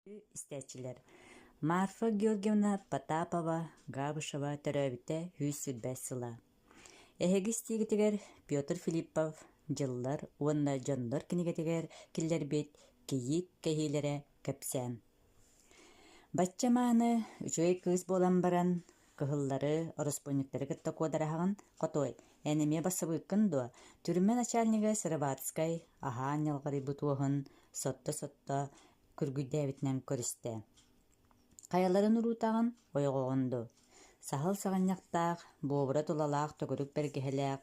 Истээччилэр Марфа Георгиевна Потапова Габышева төрөөбүтэ 125 сыла. Эһиги истиигитигэр Петр Филиппов «Дьыллар уонна дьоннор» кинигэтигэр киллэрбит «Кийиит кэһиилэрэ» кэпсээн. Бачча мааны, үчүгэй кыыс буолан баран, кыһыллары, ороспуонньуктары кытта куодараһаҕын, хотуой, эн эмиэ бассабыыккын дуо? Түрмэ начальнига Сыроватскай аһаан ньалҕарыйбыт уоһун сотто-сотто күргүйдээбитинэн көрүстэ. Хайаларын уруутаҕын, ойоҕоҕун дуу? Саһыл саҕынньахтаах, буобура тулалаах төгүрүк бэргэһэлээх,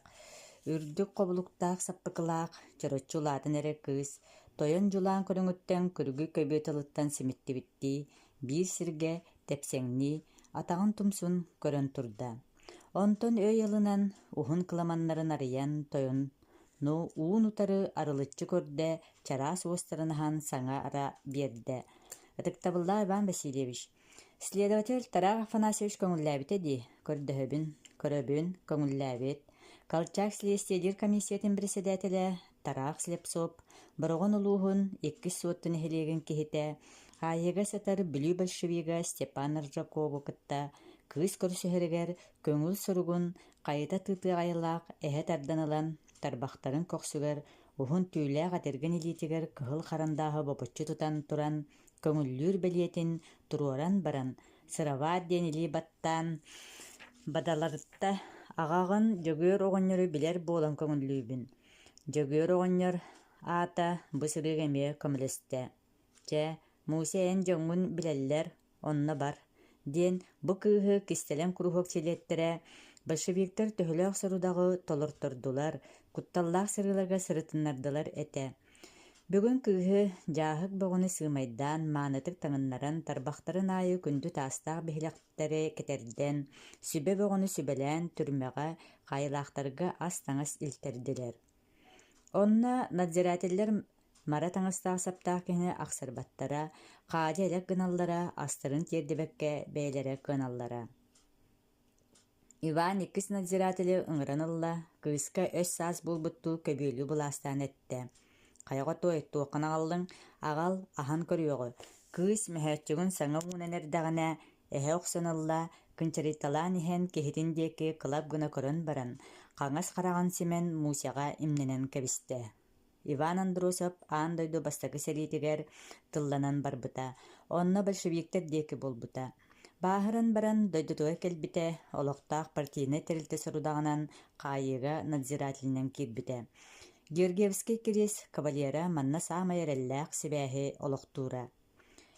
үрдүк хобулуктаах саппыкылаах, чороччу улаатан эрэр кыыс тойон дьулаан көрүҥүттэн күргүй көбүө тылыттан симиттибиттии, биир сиргэ тэпсэҥнии, атаҕын тумсун көрөн турда. Онтон өй ылынан, уһун кыламаннарын арыйан тойон Ну, уун-утары арылыччы көрдө, чараас уостарын аһан саҥа ара биэрдэ: «Ытыктабыллаах Иван Васильевич, следователь Тарах Афанасьевич көҥүллээбитэ дии, көрдөһөбүн, көрөбүн, көҥүллээбит. Колчак силиэстийэлиир комиссиятын председателэ Тарах Слепцов, Бороҕон улууһун иккис Суотту нэһилиэгин киһитэ, хаайыыга сытар Бүлүү большевига Степан Аржакову кытта кыыс көрсүһэригэр көҥүл суругун хайыта тыытыаҕайылаах эһэ тардан ылан, тарбахтарын көхсүгэр уһун түүлээх этиргэн илиитигэр кыһыл харандааһы бобуччу тутан туран, көҥүллүүр бэлиэтин туруоран баран, «Сыроват» диэн илии баттаан бадаларытта аҕаҕын Дьөгүөр оҕонньору билэр буолан көҥүллүүбүн. Дьөгүөр оҕонньор аата бу сырыыга эмиэ көмөлөстө. Чэ, Муся эн дьоҥҥун билэллэр, онно бар, диэн бу кыыһы кистэлэҥ куруһуок чилиэттэрэ большевиктар төһөлөөх сорудаҕы толортордулар, кутталлаах сырыыларга сырытыннардылар этэ. Бүгүн кыыһы дьааһык бөҕөнү сыымайдаан, маанытык таҥыннаран, тарбахтарын аайы күндү таастаах биһилэхтэри кэтэрдэн, сүбэ бөҕөнү сүбэлээн түрмэҕэ хаайылаахтарга ас-таҥас илтэрдилэр. Онно надзирателлэр мара таҥастаах-саптаах киһини ахсарбаттара, хаадьа элэк гыналлара, астарын тиэрдибэккэ бэйэлэрэ кыаналлара. Иван иккис надзирателы ыҥыран ылла, кыыска өс-саас буолбуттуу көбүөлүү былаастаан эттэ: «Хайаҕа туой, туоххун аҕаллыҥ? Аҕал, аһан көрүөҕү». Кыыс мөһөөччүгүн саҥа уунан эрдэҕинэ, эһэ охсон ылла, кынчарыйталаан иһэн киһитин диэки кылап гына көрөн баран, хаҥас хараҕын симэн Мусяҕа имнэнэн кэбистэ. Иван Андросов аан дойду бастакы сэриитигэр тылланан барбыта, онно большевиктар диэки буолбута. Бааһыран баран дойдутугар кэлбитэ, олохтоох партийнай тэрилтэ сорудаҕынан хаайыыга надзирателинэн киирбитэ. Георгиевскай кириэс кавалера манна саамай эрэллээх сибээһи олохтуура.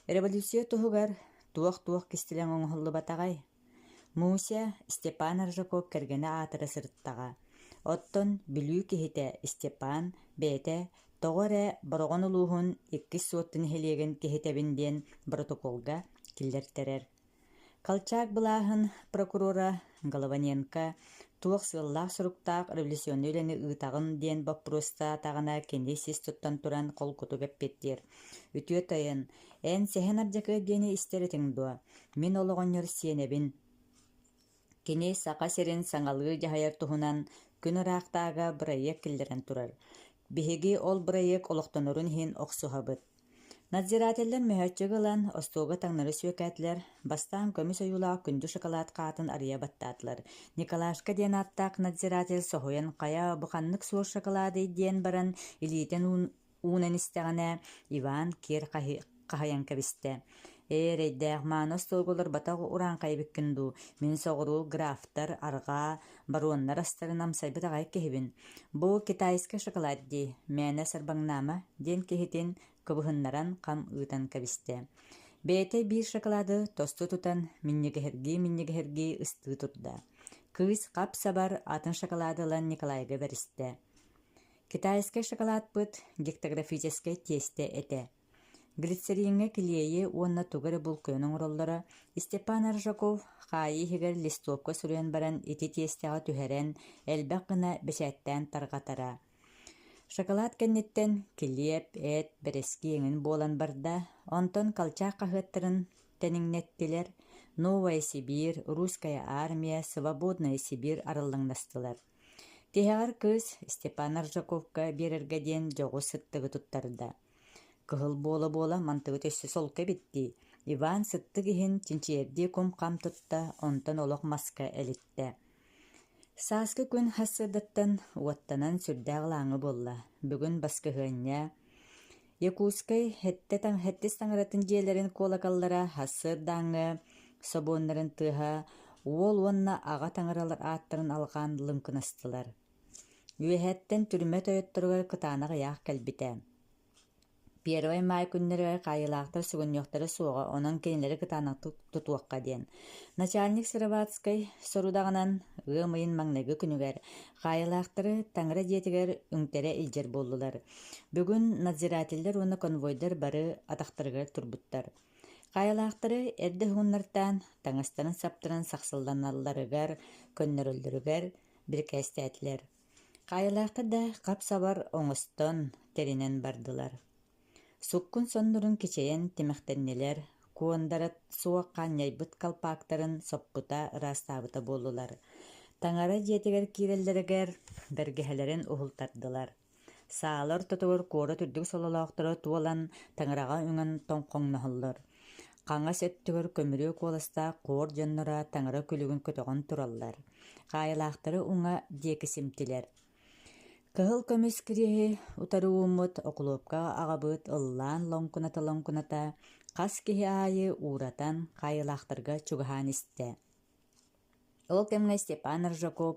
Революция туһугар туох-туох кистэлэҥ оҥоһуллубатаҕай? Муся Степан Аржаков кэргэнэ аатыра сырыттаҕа. Оттон Бүлүү киһитэ Степан бэйэтэ тоҕо эрэ Бороҕон улууһун иккис Суотту нэһилиэгин киһитэбин диэн боротокуолга киллэртэрэр. Колчак былааһын прокурора Голованенко туох сыаллаах-соруктаах революционнай үлэни ыытаҕын диэн боппуруостаатаҕына кини сис туттан туран холкутук эппиэттиир: «Үтүө тойон, эн Сэһэн Ардьакыап диэни истэр этиҥ дуо? Мин ол оҕонньор сиэнэбин. Кини Саха сирин саҥалыы дьаһайар туһунан күн ыраахтааҕы бырайыак киллэрэн турар. Биһиги ол бырайыак олохтонорун иһин охсуһабыт. Надзирателлэр мөһөөччүгү ылан, остуолга таҥнары сүөкээтилэр, бастаан көмүс ойуулаах күндү шоколад хаатын арыйа баттаатылар. Николашка диэн ааттаах надзиратель соһуйан хайа бу ханнык суор шоколадый диэн баран илиитин уунан истэҕинэ, Иван киэр хаһыйан кэбистэ. Ээ, эрэйдээх, мааны остуолга олорботох урааҥхай эбиккин дуу, мин соҕуруу графтар, арҕаа, бароннар астарын амсайбыт аҕай киһибин. Бу китайскай шоколад дии, мээнэ сарбаҥнаама, диэн киһитин кыбыһыннаран хам ыытан кэбистэ. Бэйэтэ биир шоколады тосту тутан минньигэһиргии-минньигэһиргии ыстыы турда. Кыыс хап-сабар атын шоколады ылан Николайга бэристэ. Китайскай шоколадпыт гектографическай тиэстэ этэ. Глицериҥҥэ килиэйи уонна тугу эрэ булкуйан оҥороллоро. Степан Аржаков хаайыы иһигэр листовка суруйан баран ити тиэстэҕэ түһэрэн, элбэх гына бэчээттээн тарҕатара. Шоколад кэнниттэн килиэп, эт, бэрэски эҥин буолан барда, онтон Колчак хаһыаттарын тэниҥнэттилэр, «Новая Сибирь», «Русская армия», «Свободная Сибирь» арыллаҥнастылар. Тиһэҕэр кыыс Степан Аржаковка биэрэргэ диэн дьоҕус сыттыгы туттарда. Кыһыл буола-буола мантыбыт өссө солко эбит дии. Иван сыттык иһин чинчийэрдии кум-хам тутта, онтон олох маска элиттэ. Сааскы күн сарсыардаттан уоттанан сүрдээх ылааҥы буолла. Бүгүн баскыһыанньа Якутскай сэттис таҥаратын дьиэлэрин куолакаллара сарсыардааҥҥы собуоннарын тыаһа уол уонна аҕа таҥаралар ааттарын алҕаан лыҥкынастылар. Үөһэттэн түрмэ тойотторугар кытаанах ыйаах кэлбитэ. Первай маай күннэригэр хаайыылаахтар сүгүннүөхтэрэ суоҕа, онон кинилэри кытаанахтык тутуохха диэн. Начальник Сыроватскай сорудаҕынан ыам ыйын маҥнайгы күнүгэр хаайыылаахтары таҥара дьиэтигэр үҥтэрэ илдьэр буоллулар. Бүгүн надзирателлэр уонна конвойдар бары атахтарыгар турбуттар. Хаайыылаахтары эрдэ уһуннартаан, таҥастарын-саптарын сахсылланалларыгар, көннөрөллөрүгэр бирикээстээтилэр. Хаайылаахтар да хап-сабар оҥостон, тэринэн бардылар. Суккун соннорун кичэйэн тимэхтэннилэр, куондара суох хаанньайбыт калпаактарын соппута ыраастаабыта буоллулар. Таҥара дьиэтигэр киирэллэригэр бэргэһэлэрин уһултардылар. Саала ортотугар куорат үрдүк сололоохторо туолан таҥараҕа үҥэн тоҥхоҥноһоллор. Хаҥас өттүгэр көмүрүө куоластаах хор дьонноро таҥара күлүгүн көтөҕөн тураллар. Хаайылаахтары уҥа диэки симтилэр. Кыһыл көмүс кириэһи утары ууммут окулуопка аҕабыт ыллаан лоҥкуната-лоҥкуната хас киһи аайы ууратан хаайылаахтарга чугаһаан истэ. Ол кэмҥэ Степан Аржаков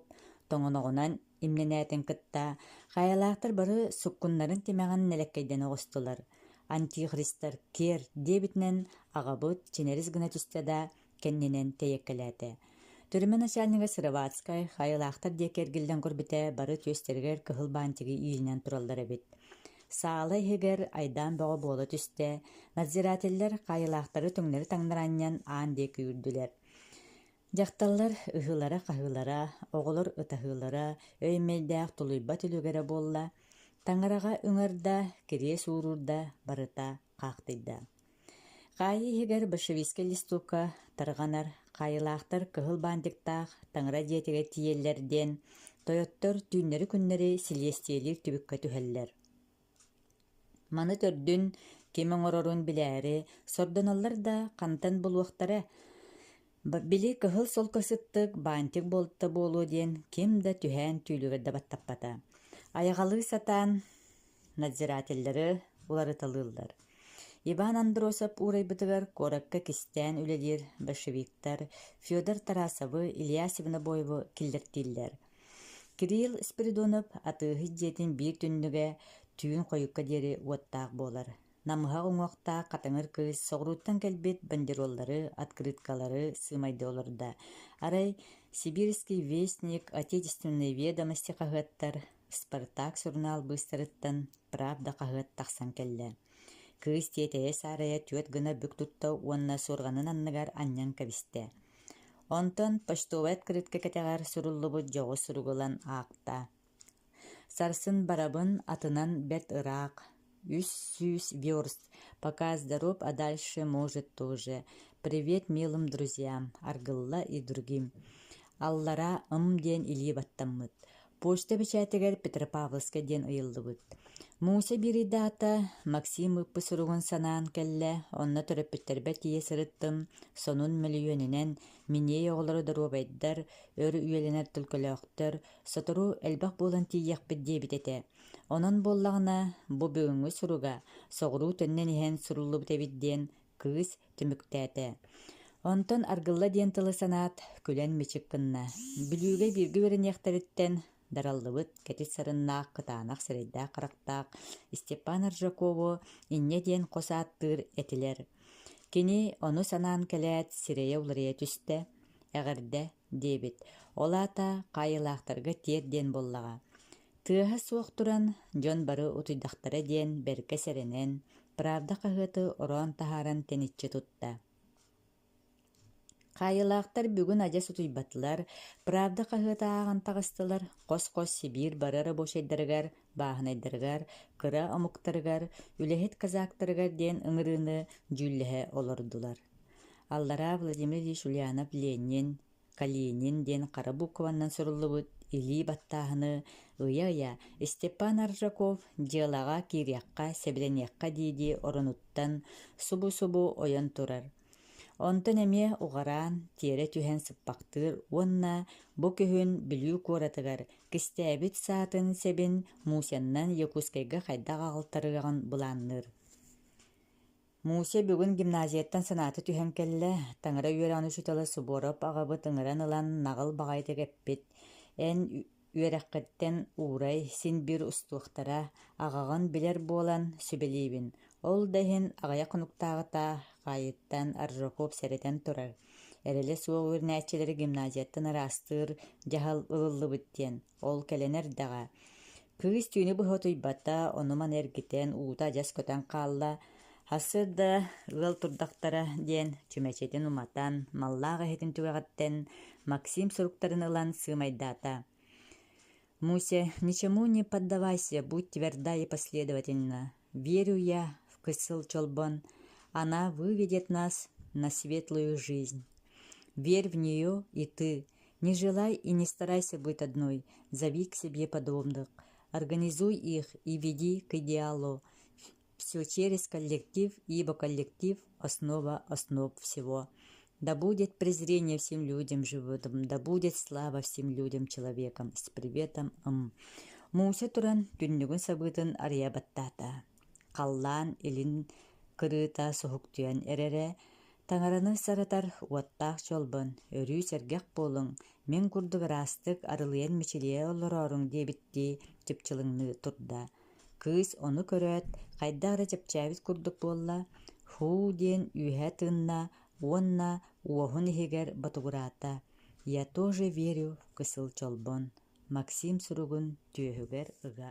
тоҥоноҕунан имнэнээтин кытта хайалаахтар бары суккуннарын тимэҕин нэлэккэйдэнэ оҕустулар. Антихристар киэр диэбитинэн аҕабыт чинэрис гына түстэ да кэннинэн тэйэккэлээтэ. Түрмэ начальнига Сыроватскай хайалаахтар диэки эргиллэн көрбүтэ бары түөстэригэр кыһыл баантигы иилинэн тураллар эбит. Саала иһигэр айдаан бөҕө буола түстэ, надзирателлэр хаайылаахтары түҥнэри таҥнары анньан аан диэки үүрдүлэр. Дьахталлар ыһыылара-хаһыылара, оҕолор ытаһыылара өй-мэйдээх тулуйбат үлүгэрэ буолла, таҥараҕа үҥэр да, кириэс ууруур да барыта хаахтыйда. Хаайыы иһигэр большевистскай листовка тарҕанар, хаайыылаахтар кыһыл баантиктаах таҥара дьиэтигэр тиийэллэр диэн тойоттор түүннэри-күннэри силиэстийэлиир түбүккэ түһэллэр. Маны төрдүн ким оҥорорун билээри сордоноллор да хантан булуохтара, били кыһыл солко сыттык баантик буолта буолуо диэн ким да түһээн түүлүгэр да баттаппата. Айаҕалыы сатаан надзирателлэри уларыталыыллар. Иван Андросов уурайбытыгар куоракка кистээн үлэлиир большевиктар Федор Тарасовы, Илья Свинобоевы киллэртииллэр. Кирилл Спиридонов атыыһыт дьиэтин биир түннүгэ түүн хойукка диэри уоттаах буолар. Намыһах уҥуохтаах хатыҥыр кыыс соҕурууттан кэлбит бандероллары, открыткалары сыымайдыы олордо. Арай «Сибирский вестник», «Отечественные ведомости» хаһыаттар, «Спартак» сурунаал быыстарыттан «Правда» хаһыат тахсан кэллэ. Кыыс тиэтэйэ-саарайа түөрт гына бүк тутта уонна суорҕанын анныгар анньан кэбистэ. Онтон почтовай открытка кэтэҕэр суруллубут дьоҕус суругу ылан аахта: «Сарсын барабын атынан бэрт ыраах, 300 верст, пока здоров, а дальше может тоже. Привет милым друзьям, Аргылла и другим». Аллара ым диэн илии баттаммыт. Почта бэчээтигэр Петропавловскай диэн ыйыллыбыт. Муся биир ыйдаата Максим ыыппыт суругун санаан кэллэ, онно төрөппүттэрбэр тиийэ сырыттым, сонун мөлүйүөнүнэн миниэй оҕолоро доруобайдар, өр үйэлэнэр төлкөлөөхтөр, сотору элбэх буолан тиийиэхпит диэбит этэ. Онон буоллаҕына, бу бүгүҥҥү суруга соҕуруу төннөн иһэн суруллубут эбит диэн кыыс түмүктээтэ. Онтон Аргылла диэн тылы санаат, күлэн мичик гынна. Бүлүүгэ бииргэ үөрэниэхтэриттэн дараллыбыт кэтит сарыннаах, кытаанах сирэйдээх-харахтаах Степан Аржакову инньэ диэн хос ааттыыр этилэр. Кини ону санаан кэлээт, сирэйэ уларыйа түстэ, «Эҕэрдэ» диэбит. Ол аата хаайыылаахтарга тиэр диэн буоллаҕа. Тыаһа суох туран, дьон бары утуйдахтара диэн бэркэ сэрэнэн, «Правда» хаһыаты ороон таһааран тэниччи тутта. Хаайыылаахтар бүгүн адьас утуйбатылар, «Правда» хаһыаты ааҕан таҕыстылар, хос-хос Сибиир бары рабочайдарыгар, бааһынайдарыгар, кыра омуктарыгар, үлэһит казактарыгар диэн ыҥырыыны дьүүллэһэ олордулар. Аллараа Владимир Ильич Ульянов Ленин, Калинин диэн хара букваннан суруллубут илии баттааһыны ыйа-ыйа Степан Аржаков дьыалаҕа киириэххэ, сэбилэниэххэ дии-дии оронуттан субу-субу ойон турар. Онтон эмиэ уҕараан, тиэрэ түһэн сыппахтыыр уонна бу күһүн Бүлүү куоратыгар кистээбит саатын сэбин Мусяннан Якутскайга хайдах аҕалтарыаҕын былаанныыр. Муся бүгүн гимназияттан санаата түһэн кэллэ, таҥара үөрэҕин учуутала Суворов аҕабыт ыҥыран ылан наҕыл баҕайытык эппит: «Эн үөрэххиттэн уурай, син биир устуохтара, аҕаҕын билэр буолан сүбэлиибин. Ол да иһин аҕыйах хонуктааҕыта хаайыттан Аржаков сэрэтэн турар, эрэлэ суох үөрэнээччилэри гимназияттан ыраастыыр дьаһал ылыллыбыт диэн, ол кэлэн эрдэҕэ. Кыыс түүнү быһа утуйбата, ону-маны эргитэн, уута адьас көтөн хаалла. Сарсыарда ыал турдахтара диэн чүмэчитин уматан, маллаах иһитин түгэҕиттэн Максим суруктарын ылан сыымайдаата. «Муся, ничему не поддавайся, будь тверда и последовательна. Верю я в Кысыл Чолбон, она выведет нас на светлую жизнь. Верь в нее и ты, не желай и не старайся быть одной, зови к себе подобных, организуй их и веди к идеалу. Все через коллектив, ибо коллектив – основа основ всего. Да будет презрение всем людям животным, да будет слава всем людям человекам. С приветом, М. Муся туран түннүгүн сабыытын арыйа баттаата. Халлаан илин кырыыта суһуктуйан эрэрэ, Таҥараны саратар уоттаах чолбон, өрүү сэргэх буолуҥ, мин курдук ыраастык арылыйан мичилийэ олорооруҥ диэбиттии чыпчылыҥныы турда. Кыыс ону көрөөт, хайдах эрэ чэпчээбит курдук буолла, «Һуу» диэн үөһэ тыынна уонна уоһун иһигэр ботугураата: «Я тоже верю в кысыл чолбон» Максим суругун түөһүгэр ыга.